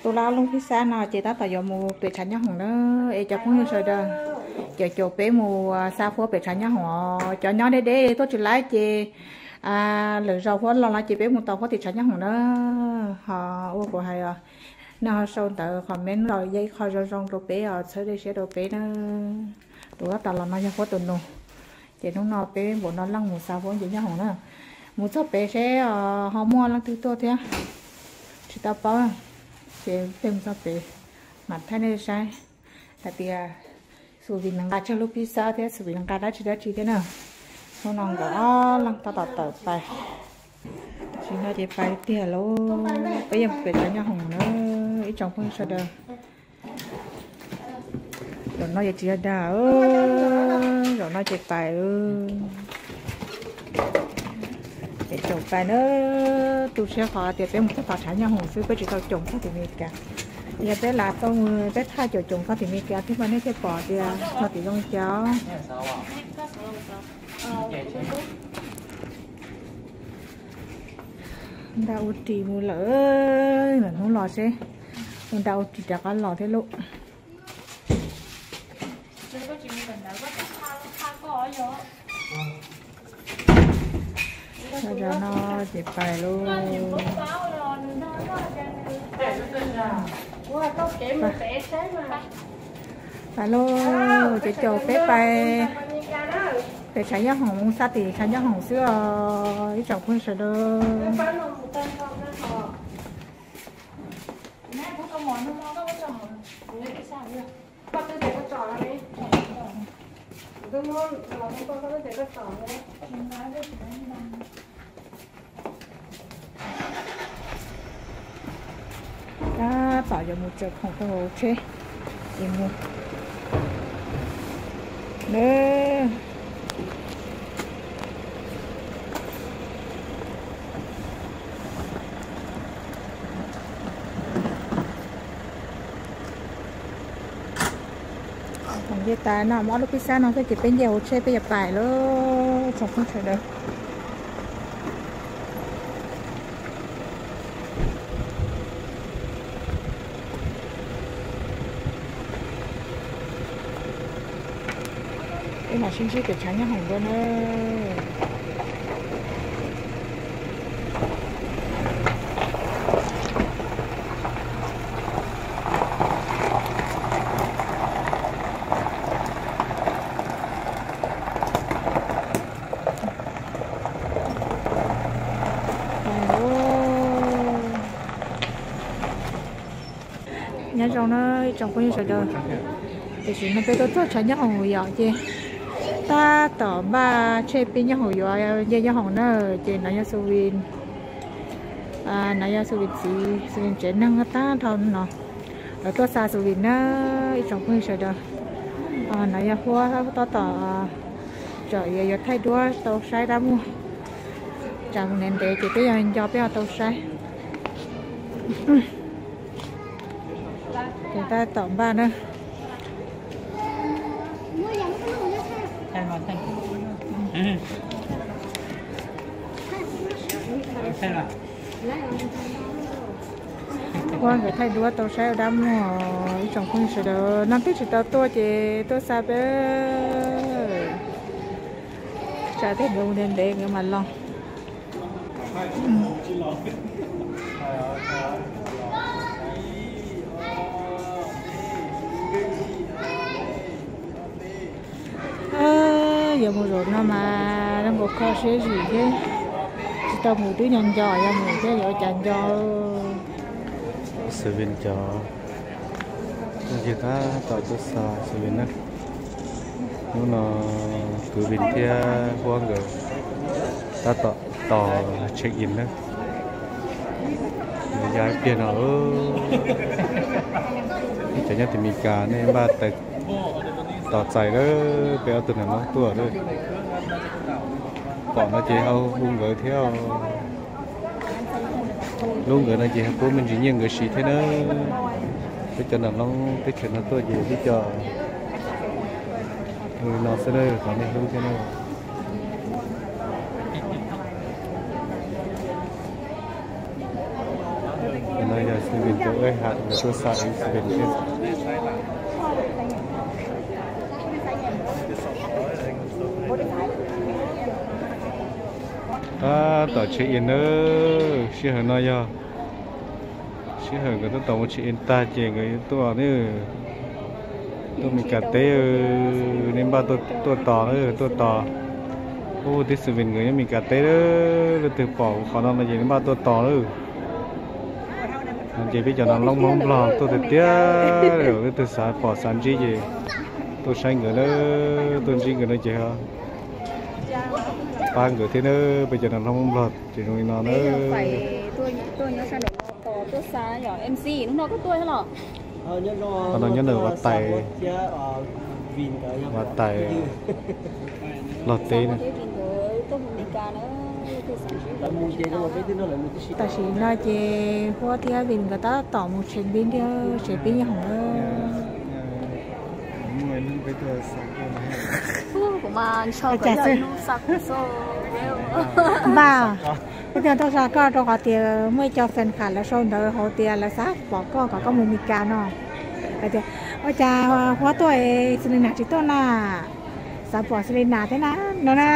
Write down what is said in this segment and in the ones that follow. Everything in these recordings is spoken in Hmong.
Tus laj lub phij xab no ces tab tom yuav mus pem tshav nyob hoom na, es cov phooj ywg sawv daws, cov caum peb mus xa huab pem tshav nyob hoom os. Cov nyob deb deb tuaj tsis laib ces lwm zaus huab los no ces peb mus tos huab tim tshav nyob hoom na. Ho ua kuv hais os, nej ho sau ntawv comment los yog ib qho zoo zoo rau peb os, txhawb zej siab rau peb na. Tus tab tom los no yog huab tus nus, ces hnub no peb npaum no leej mus xa huab nce nyob hoom na. Mus txog pem seb ho muaj leej twg tuaj thiab, tsis tau paub, ces peb mus txog pem mam thaij nej saib hais tias Xus Vim nqa tsawg lub phij xab thiab Xus Vim nqa dab tsi dab tsi thiab na. Hnub no nkawd ob leeg tab tom tawm pais, tam sim no ces pais tiag lauj. Peb yeej pem tshav nyob hoom na, ib tsoom phooj ywg sawv daws. Zaum no ces tsis yog dag, zaum no ces pais, ces caum pais na. Tu siab qhov tias peb mus txog tom tshav nyob hoom xwb, peb tsis tau caum txog tim Meskas. Yog peb lam tau mus peb thaij caum caum txog tim Meskas thiab mas nej thiaj pom tias txog tim zoo li cas. Nra ua ris mus lawm, lwm hnub los seb, ua nra ua ris rov qab los thiab lauj. Zaum no ces pais lauj. Pais lauj, ces caum peb pais pem tshav nyob hoom, xa tim tshav nyob hoom xwb os ib tsoom phooj ywg sawv daws. Tab tom yuav mus tsaws khoom rau hauv tsheb es mus na. Khoom nce tas no muaj ob lub phij xab no xwb ces peb nce hauv tsheb peb yuav pais lauj tsoom phooj sawv daws. Peb mam sib ntsib pem tshav nyob hoom dua na. Nyob zoo na ib tsoom phooj ywg sawv daws, tiam sis no peb tuaj txog tshav nyob hoom yom ces tab tom npaj tsheb peb nyob hoom yuav nce nyob hoom na. Ces no yog Xus Vim, no yog Xus Vim txiv, Xus Vim tsev neeg tag nrho no. Lawv tuaj xa Xus Vim na ib tsoom phooj ywg sawv daws. No yog huab tab tom tseem yuav thaij duab tau saib dab muag. Tsam mus ntev ntev ces peb yog nco peb ho tau saib. Ces tab tom npaj na. Huab nkawd thaij duab tau saib ua dab muag ib tsoom phooj ywg sawv daws. Neeg twb tsis tau tuaj ces tuaj xa peb. Tsam tej nkawd mus ntev ntev nkawd mam los. Yuav mus zaum no mas zoo nkaus kho siab zim thiab, tsis tau mus twb nco nco, yog mus thiab yuav ua cas nco. Xus Vim cov, no ces tab tom tuaj xa Xus Vim na. Hnub no kwv Vim thiab huab nkawd tab tom tos check in na. Nws ya ib pliag no, ib cov nyob tim Meskas nej npaj tos txais lawm, peb ob tug nam noob tuaj lawm. Pom no ces ho hu nkawd thiab. Hlub nkawd no ces ho pub me ntsis nyiaj nkawd siv thiab na. Peb cov nam noob teb chaws no tuaj ces peb cov no xwb na, thov nej hlub thiab na. No yog Xus Vim tus ej ham nkawd tuaj xa ib xwb vim thiab. Tab tom check in nawb, sij hawm no yog sij hawm nkawd tab tom mus check in tag ces nkawd yuav tuaj, tuaj Meskas teb, nej npaj tuaj tos, tuaj tos. Ub, tib xwm vim nkawd nyob Meskas teb, leej twg pom qhov no no ces nej npaj tuaj tos lawm. Ces peb cov no loob Hmoob Nplog tuaj tiag tiag, leej twg xav pom xav ntsib ces tuaj saib nkawd na, tuaj ntsib nkawd no ces pab nkawd thiab na, peb cov no loob Hmoob Nplog ces zoo li no na. Tuaj xa yom, M C hnub no koj tuaj los? Qhov no nyob ntawm Vaj Tais, Vaj Tais Log teb na. Tam sim no ces Huab thiab Vin nkawd tab tom mus tsev pib thiab, tsev pib nyob hoom na. Npaj, peb thiaj tuaj xa koj rau qhov tias muaj ib co fan club lawv sau ntawv hauv tias lawv xav pom koj kom koj mus Meskas no. Hais tias, ua cas Huab tuaj es Selena tsis tuaj na? Xav pom Selena thiab na no na.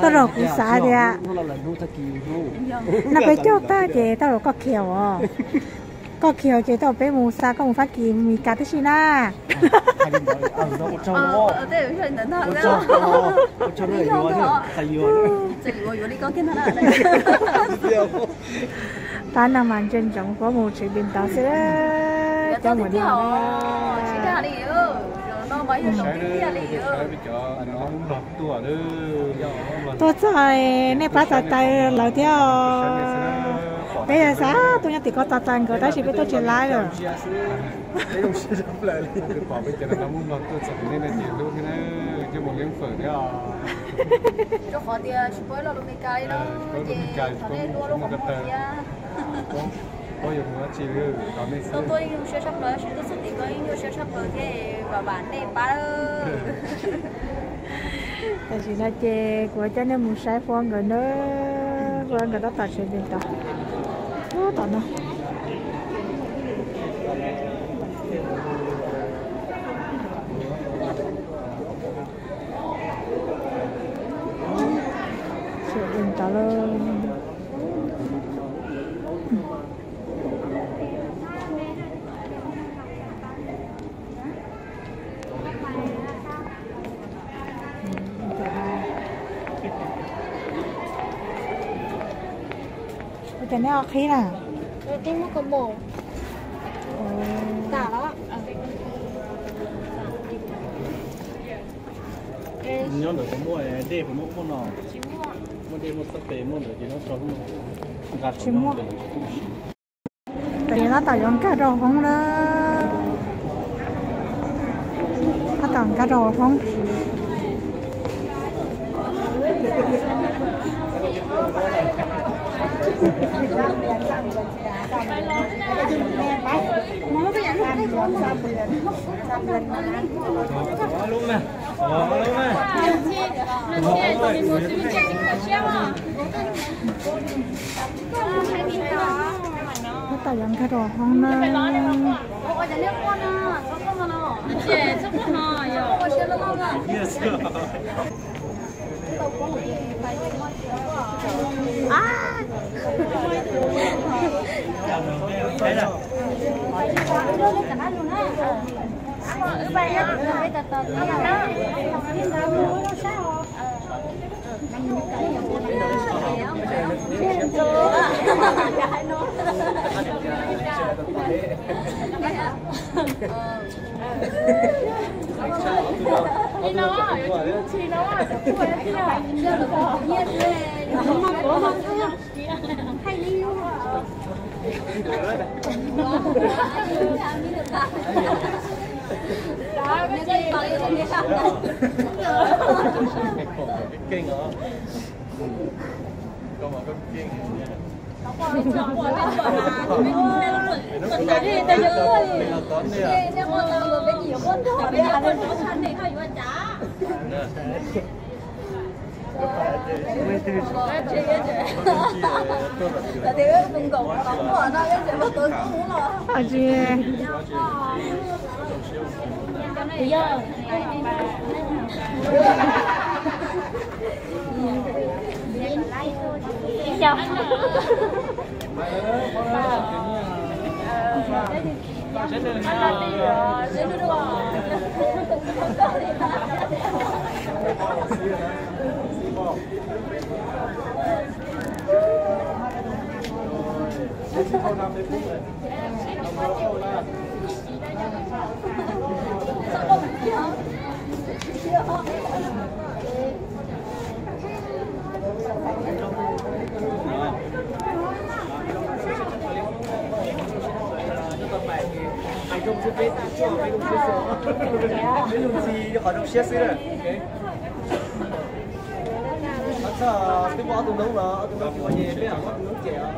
Tau rau kuv xav tias no peb coj tag ces tau rau koj khiav os. Koj khiav ces tau peb mus xa koj mus Fab Kis mus Meskas tib si na. Pab no mas ntsia ntsoov Huab mus tsev Vin tod xwb, cov mus no. Tuaj txog nej pab txais tais lawv thiab os. Peb xav tuaj nyob tim ko txais tais nkawd tab sis peb tuaj tsis laib lawm. Rau qhov tias tsis pub ib lo lus Meskas li no ces thov nej hlub hlub thiab. Tuaj tuaj yeej nyuaj siab tshaj plaws, tab sis tuaj xub tim ko yeej nyuaj siab tshaj plaws thiab, vam vam nej pab. Tam sim no ces kuv coj nej mus saib Huab nkawd na, Huab nkawd tab tom tsev Vin tod, tom no. Ua cas neb ho qhib na? Nyob ntawm puas muaj dej, puas muaj muaj no? Muaj dej muaj xab tes muaj ntawd ces nyob tso. Tsis muaj. Tam sim no tab tom yuav nkag rau hoob na. Tab tom nkag rau hoob. Tab tom yuav nkag rau hoob na. Peb lug ntxhi rau qhov zoo siab xwb na. Txhob twb muaj ob tug noob los ob tug noob tsis ua nyem, peb ob tug noob cem os.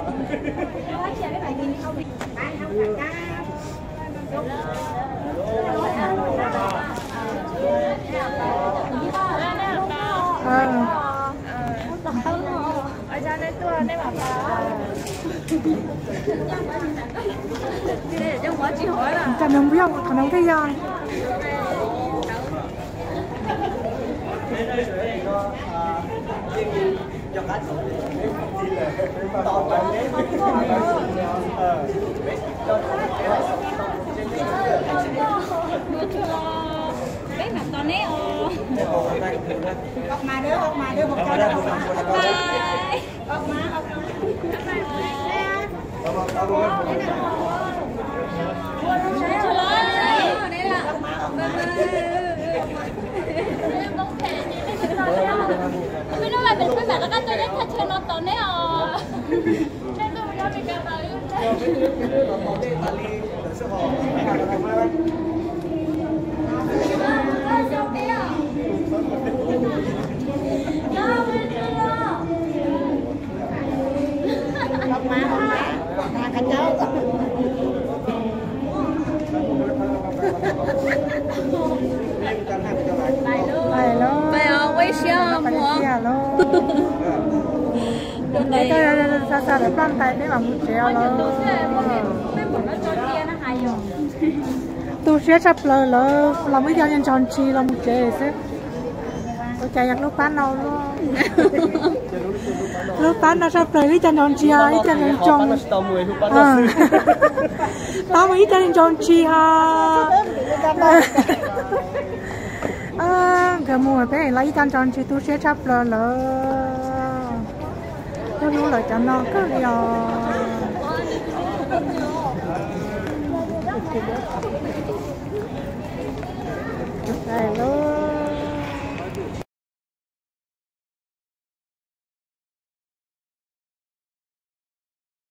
Cov neeg npua yog qhov no thiaj yog. Peb mam tos neb os. Xa xa lawv ploj ntais peb mam mus tsev os. Tu siab tshaj plaws lawm, los muaj ib co nco ntshis los mus tsev xwb. Ua cas yog lub pab no, lub pab no tshaj plaws, ib co nco ntshis, ib co nco ntshis. Tau mus ib co nco ntshis ho. Nkawd mus peb los ib co nco ntshis tu siab tshaj plaws lawm. Hlub hlub lawv cov no kawg li os.